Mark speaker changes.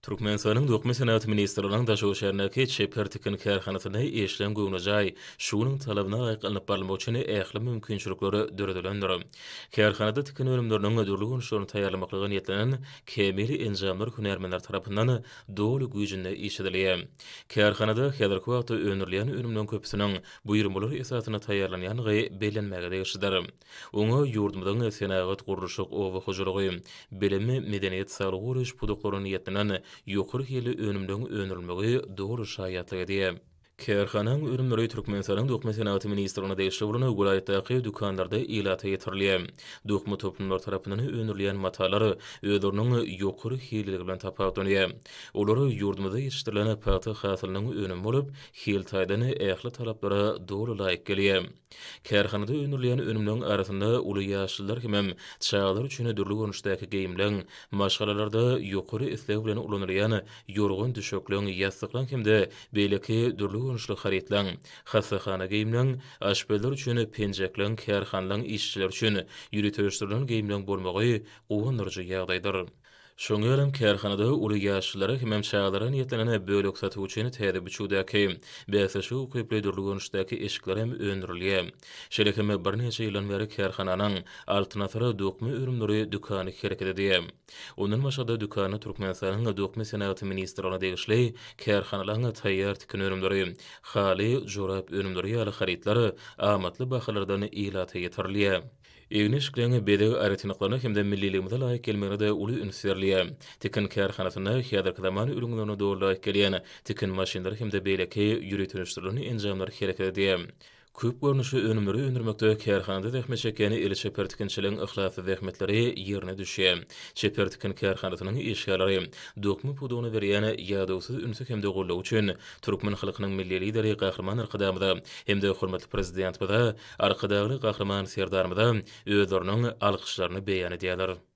Speaker 1: Türkmenistanyň Dokma senagaty ministrliginiň Daşoguz şäherindäki Çeper tikin kärhanasynda işleň göwnejaý, şu günüň talabyna laýyk alnyp barylmagy üçin ähli mümkinçilikler döredilendir. Kärhanada tikin önümleriniň dürli görnüşlerini taýýarlamaklyga niýetlenen kämil enjamlar hünärmenler tarapyndan doly güýjünde işledilýär. Kärhanada häzirki wagtda öndürilýän önümleriň köpüsiniň buýurmalar esasynda taýýarlanýandygy bellenmäge degişlidir. Oňa ýurdumyzyň senagat, gurluşyk, oba hojalygy, bilim, medeniýet, saglygy goraýyş pudaklaryna niýetlenen ýokary hilli önümleriň öndürilmegi doly şaýatlyk edýär. Kärhananyň önümleri Türkmenistanyň Dokma senagaty ministrligine degişli bolan welaýatdaky dükanlarda ilata ýetirilýär. Dokma toplumlary tarapyndan öndürilýän matalar özleriniň ýokary hilliligi bilen tapawutlanýar. Olar ýurdumyzda ýetişdirilen pagta hasylynyň önümi bolup, hil taýdan ähli talaplara doly laýyk gelýär. Kärhanada öndürilýän önümleriň arasynda uly ýaşlylar hemem çagalar üçin dürli görnüşdäki geýimleň, maşgalalarda ýokary isleg bilen ulanylýan ýorgan-düşekleň, ýassyklaň hem-de beýleki dürli görnüşli harytlaň, hassahana geýimleň, aşpezler üçin penjekleň, kärhanalaň işçileri üçin ýöriteleşdirilen geýimleň bolmagy guwandyryjy ýagdaýdyr. Şoň ýalam kärhanada uly ýaşlylara hemem çagalara niýetlenen bölek satuw üçin täze biçüwdäki, bäsleşige ukyply dürli görnüşdäki eşikler hem öndürilýär. Şeýle hem birnäçe ýyldan bäri kärhananyň Altyn asyr dokma önümleri dükany hereket edýär. Ondan başga-da dükanda Türkmenistanyň Dokma senagaty ministrligine degişli kärhanalaryň taýýar tikin önümleri, haly, jorap önümleri ýaly harytlar amatly bahalardan ilata ýetirilýär. Egin-eşikleň bezeg aýratynlyklaryna hem-de milliligimize laýyk gelmegine-de uly üns berilýär. Tikin kärhanasynda häzirki zaman ülňülerine doly laýyk gelýän tikin maşynlary hem-de beýleki ýöriteleşdirilen enjamlar hereket edýär. Köp görnüşli önümleri öndürmekde kärhanada zähmet çekýän eli çeper tikinçileriň yhlasly zähmetleri ýerine düşýär. Çeper tikin kärhanasynyň işgärleri dokma pudagyna berýän ýadawsyz ünsi hem-de goldawy üçin türkmen halkynyň Milli Lideri Gahryman Arkadagymyza hem-de hormatly Prezidentimize Arkadagly Gahryman Serdarymyza özleriniň alkyşlaryny beýan edýärler.